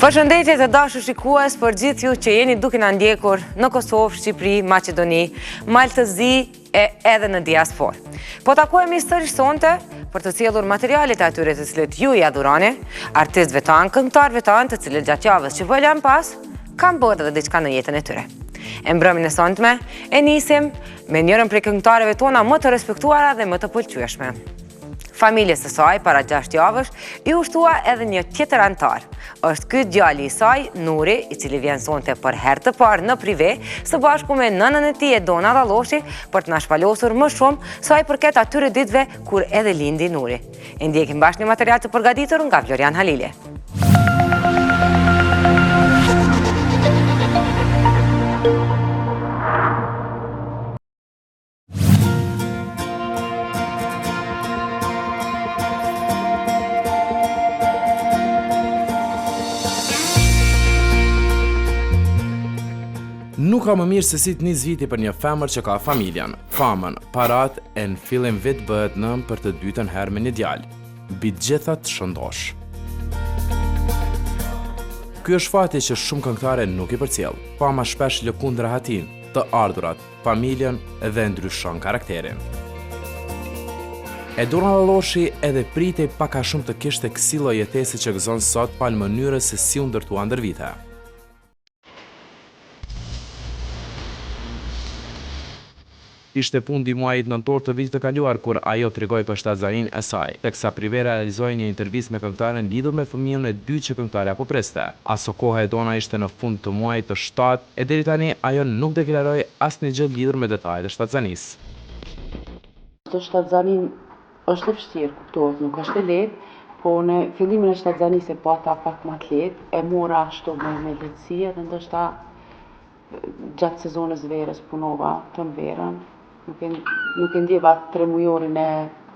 Përshëndetje të dashur shikues për gjithë ju që jeni duke na ndjekur në Kosovë, Shqipëri, Maqedoni, Mal të Zi e edhe në diasporë. Po takohemi sërish sonte për të sjellur materialet e atyre të cilët ju ia dhuroni, artistëve tanë, këngëtarëve tanë, të cilët gjatë javës që po e lëmë pas, kanë bërë edhe diçka në jetën e tyre. E mbrëmjen e sontme e nisim me njërën prej këngëtareve tona më të respektuara dhe më të pëlqyeshme. Familjes së saj, para 6 javësh, iu shtua edhe një tjetër anëtar. Është ky djali i saj, Nuri, i cili vjen sonte për herë të parë në Prive, së bashku me nënën e tij Edona Dalloshi, për të na shpalosur më shumë sa i përket atyre ditëve kur edhe lindi Nuri. E ndjekim bashkë një material të përgatitur nga Florian Halili. Nuk ka më mirë se si të nis viti për një femër që ka familjen, famën, paratë e në fillim vit bëhet nënë për të dytën herë me një djalë. Mbi të gjitha të shëndoshë. Ky është fati që shumë këngëtare nuk i përcjell. Fama shpesh lëkund rahatinë, të ardhurat, familjen dhe ndryshon karakterin. Edona Dalloshi edhe pritej pak a shumë të kishte kësi lloj jetese që gëzon sot falë mënyrës se si u ndërtua ndër vite. Ishte fundi i muajit nëntor të vitit të kaluar kur ajo tregoi për shtatzaninë e saj, teksa Prive realizoi një intervistë me këngëtaren lidhur me fëmijën e dytë që këngëtarja po priste. Asokohe Edona ishte në fund të muajit të shtatë E deri tani ajo nuk deklaroi asnjë gjë lidhur me detajet e shtatzanisë. Këtë shtatzaninë është e vështirë, kuptohet, nuk është e lehtë, po në fillimin e shtatzanisë e pata pak ma të lehtë, e mora ashtu me, me lehtësi edhe ndoshta gjatë sezonës verës punova tonë verën, Nuk e nuk e ndjeva tremujorin e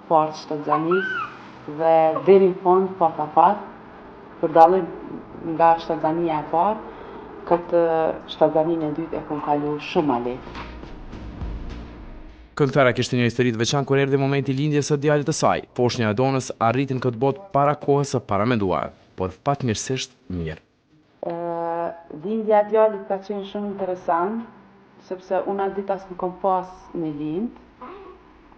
parë të shtatzanisë dhe deri në fund pata fat, për dallim nga shtatzania e parë, këtë shtatzaninë e dytë e kom kalu shumë ma lehtë. Këngëtarja kishte një histori të veçantë kur erdhi momenti i lindjes së djalit të saj. Foshnja e Edonës arriti në këtë botë para kohës së paramenduar, por fatmirësisht mirë. Lindja e djalit ka qenë shumë interesant, sepse unë atë ditë as nuk kom pas me lind,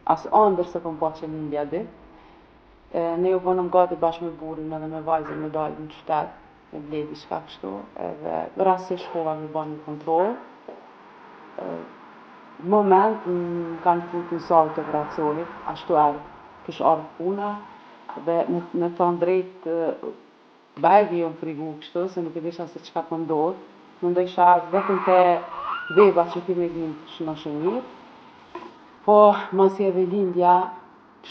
as andër s'e kom pa që lindi atë ditë. Ne u bënëm gati bashkë me burrin edhe me vajzën me dalë në qytet, me ble diçka kështu, edhe rastësisht shkova me ba një kontroll. Në moment më kanë fut në sallë të operacionit, ashtu erdh, kish ardhë puna dhe me, me thonë drejt Bajagi jom frigu kështu se nuk e disha se çka po ndodh, mendojsha vetëm te beba që ki me lind shnosh e mirë, po masi edhe lindja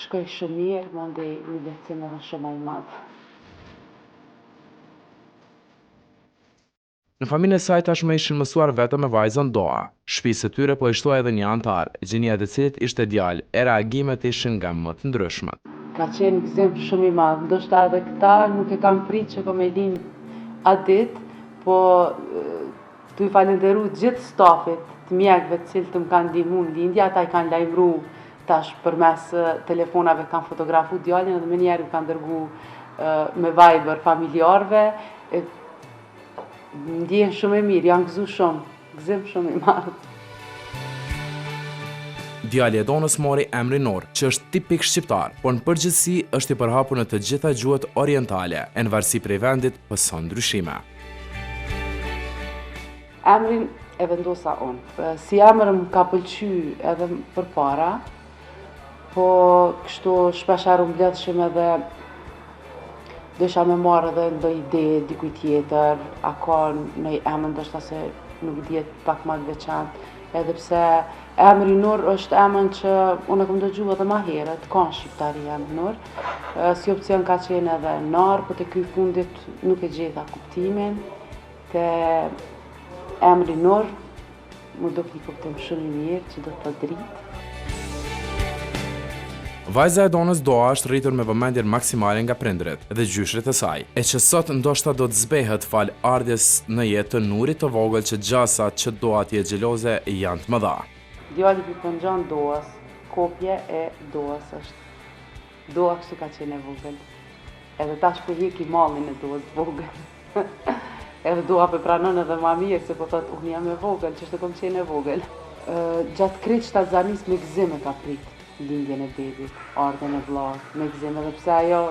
shkoi shumë mirë, mandej një lehtësim edhe shumë ma i madh. Në familjen e saj tashmë ishin mësuar vetëm me vajzën Doa. Shtëpisë së tyre po i shtohej edhe një anëtar, gjinia e të cilit ishte djalë, e reagimet ishin nga më të ndryshmet. Ka qenë gëzim shumë i madh, ndoshta edhe këta nuk e kanë prit që kom me lind atë ditë, po tu i falënderu gjithë stafit të mjekëve të cilët më kanë ndihmu në lindje, ata i kanë lajmëru tash përmes telefonave kanë fotografu djalin edhe menjëherë ju kanë dërgu me Viber familjarëve, Ndjehem shumë e mirë, jam gëzu shumë, gëzim shumë i madh. Djali i Edonës mori emrin Nur, që është tipik shqiptar, por në përgjithësi është i përhapur në të gjitha gjuhët orientale, e në varësi prej vendit pëson ndryshime. Emrin e vendosa unë. Si emër më ka pëlqy edhe përpara, Po kështu shpesh herë u mbledhshim edhe dojsha me marrë edhe ndoj ide dikuj tjetër, a ka ndoj emër ndoshta se nuk dihet pak ma të veçantë, edhe pse emri Nur është emër që unë e kom dëgju edhe ma herët, ka në shqiptari emër Nur, si opcion ka qenë edhe Nar, po te ky i fundit nuk e gjeta kuptimin, te emri Nur, M'u duk një kuptim shumë i mirë që do të thotë dritë. Vajza e Edonës Doa është rritur me vëmendjen maksimale nga prindërit dhe gjyshërit e saj, e që sot ndoshta do të zbehët falë ardhjes në jetë të Nurit të vogël që gjasat që Doa të jetë xheloze janë të mëdha. Djali po i ngjan Doas, kopje e Doas është. Doa kështu ka qenë e vogël. Edhe tash po hjeki mallin e Doas të vogël. Edhe Doa po e pranon edhe ma mirë, se po thotë, unë jam e vogël, qeshtu kom qenë e vogël. Gjatë krejt shtatzanisë me gëzim e ka prit lindjen e bebit, ardhjen e vllaut, me gëzim, edhe pse ajo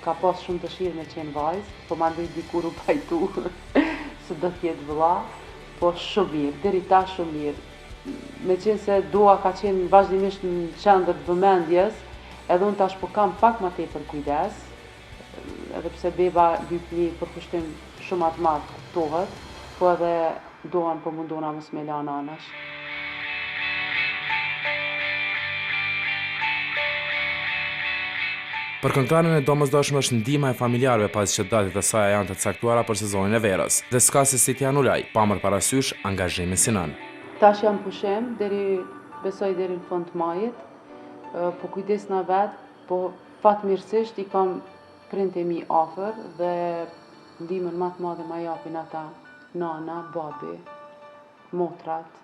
ka pas shumë dëshirë me qenë vajzë, po mandej dikur u pajtu se do të jetë vlla, po shumë mirë, deri tash shumë mirë. Meqenëse Doa ka qenë vazhdimisht në qendër të vëmendjes, edhe unë tash po kam pak ma tepër kujdes, edhe pse beba lyp një përkushtim shumë ma të madh kuptohet, po edhe Doan po mundona mos me lanë anash. Për këngëtaren e domosdoshme është ndihma e familjarëve pasi që datat e saja janë të caktuara për sezonin e verës dhe s'ka se si t'i anulojë, pa marrë parasysh angazhimin si nënë. Tash jam pushim deri besoj deri në fund të majit, po kujdesna vet, po fatmirësisht i kam prindët e mi afër dhe ndihmën ma të madhe ma japin ata, nana, babi, motrat.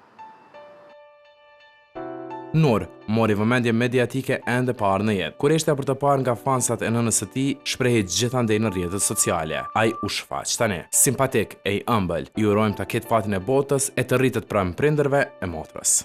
Nur, mori vëmendje mediatike ende pa ardhur në jetë. Kureshtja për të parë nga fansat e nënës së tij shprehej gjithandej në rrjetet sociale. Ai u shfaq tani. Simpatik e i ëmbël, i urojmë ta ketë fatin e botës e të rritet pranë prindërve e motrës.